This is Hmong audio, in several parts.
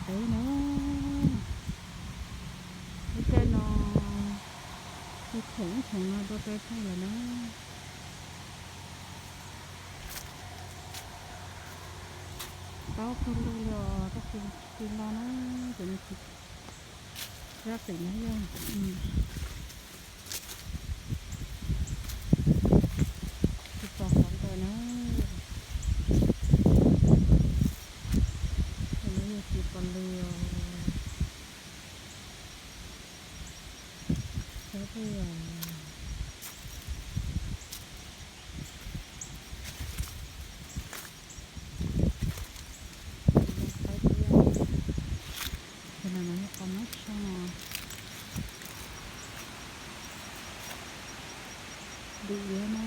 Ntawd na, lub caij no tsis khoom ib khoom no rau rau tag lawm na. Taub pawg lug li os, tab sis tsis los na, ces nws tsis, zaj pem no yog tsis pom qhov ntawd na. Ces no yog tsis pom lws os. Saib peb os. Saib peb os. Ces no yog qos mab tsho. Dub iab na.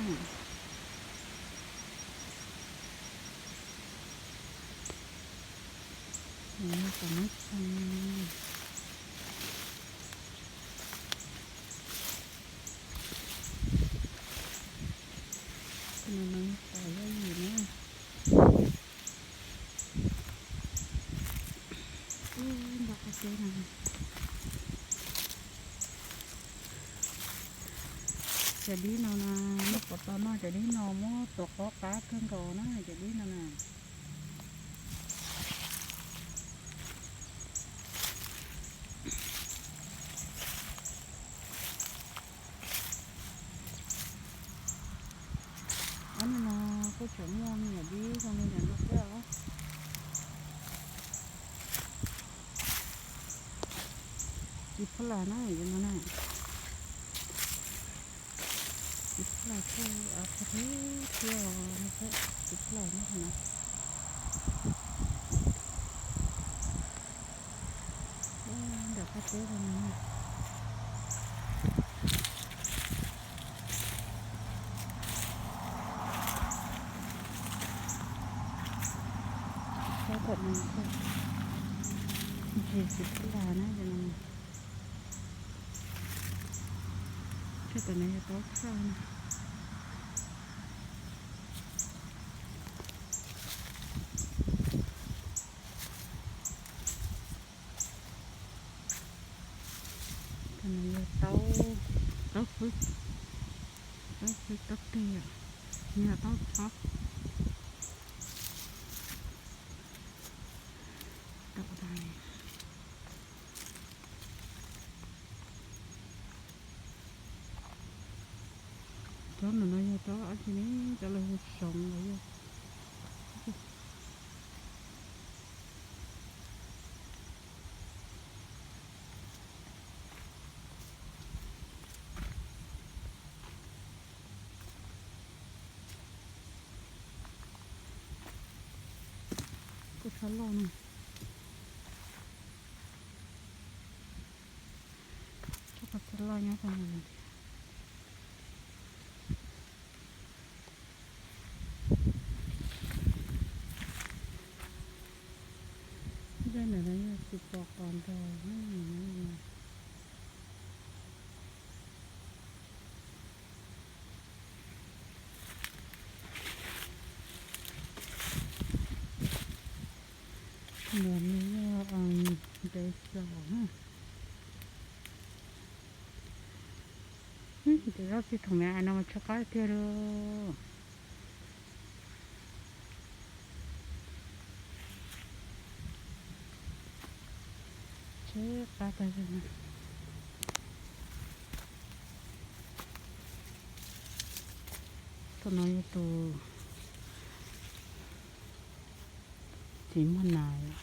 Qos mab tsho. Ces no qos yob yim na. Ntawm qab teb no, cov dib no na, nej pom tau no, cov dib no muab tuav qab qab kawg nkaus na, cov dib no na. Ob no no kuj tseem muaj me nyuam dib zoo li ntawm no thiab os. Txiv phuj lais na, no na. Txiv phuj lais kuj av qhov thiab thiab os, txiv phuj lais no na. Ntawm qab teb no na. Saib tom no, ntsis txiv phuj lais na, saib tom no yog taub khaj na. Tom no yog taub, taub hwb, taub hwb taub teg, yog taub txhob. Tom no, cov no no yog cov dab tsi ne, cov lawv hu soov los yog. Kuj txhob loj na. Txhob loj nyob rau no thiab. Zaj ntawm no yog tsis pom qos nrog. Ntawm no yog ntev xaus na. Ces zaj txiv thoom me no mas tshaib qab tiag lauj. Tshaib qab tag zog na. Tus no yog tus txiv muag nas.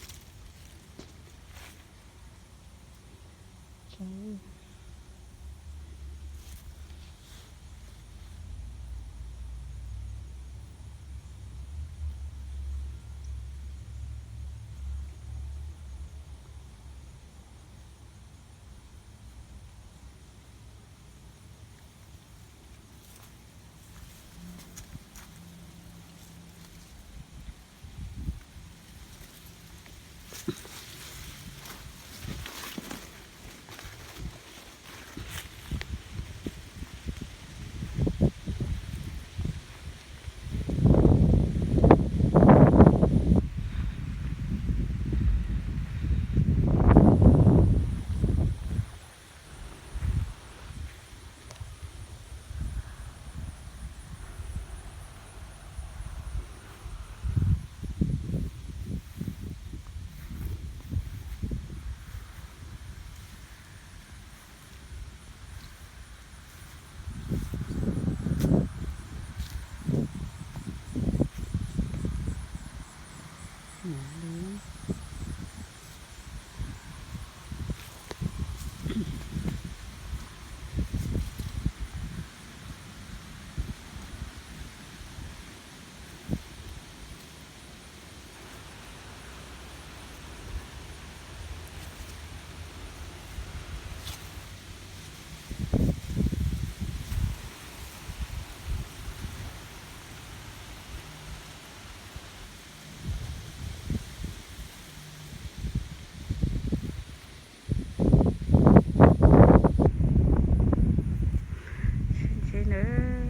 Li. Sib ntsib nawb.